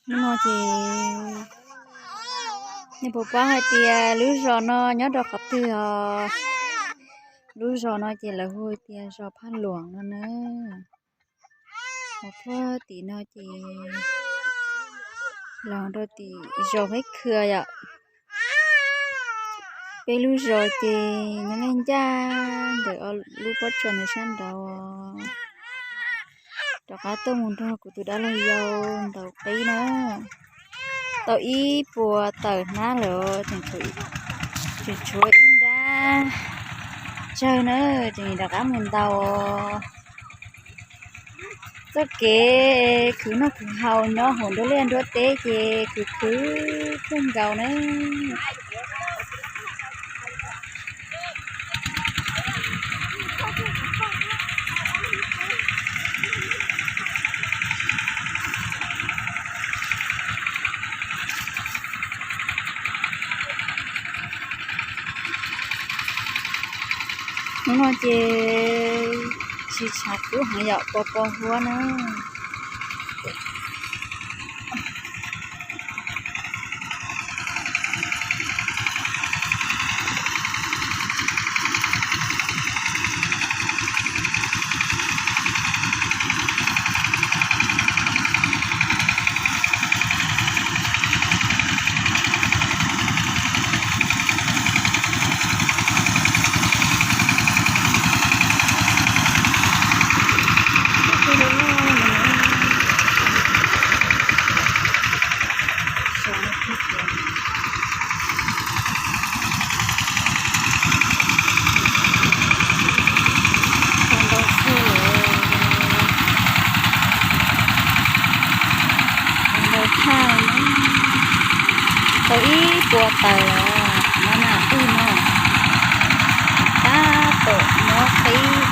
Hnub no ces nej puas paub hais tias lub zos no nyob rau qhov twg os? Lub zos no ces lawv hu tias zos Phaj Luam no na. Ho puag tim no ces los rau tim zos Peb Khw yom. Peb lub zos ces nyob ncaj ncaj ntawm lub pob tsuas ntawd sab nraud. Rov qab tuaj mus nrog kuv tus dab laug yau ntaus qib na. Tau ib puas tawm hnab lawm, tseem tshuav ib nrab tsawg na, tseem rov qab mus ntaus. Txoj kev khwv noj khwv haus nyob hauv nruab liaj nruab teb ces khwv khwv kawg nkaus na. Hnub no ces tsis tshav kub heev yom, pos pos huab na. Tau ib puas tawm los noj nas twg no, tab tom muab qib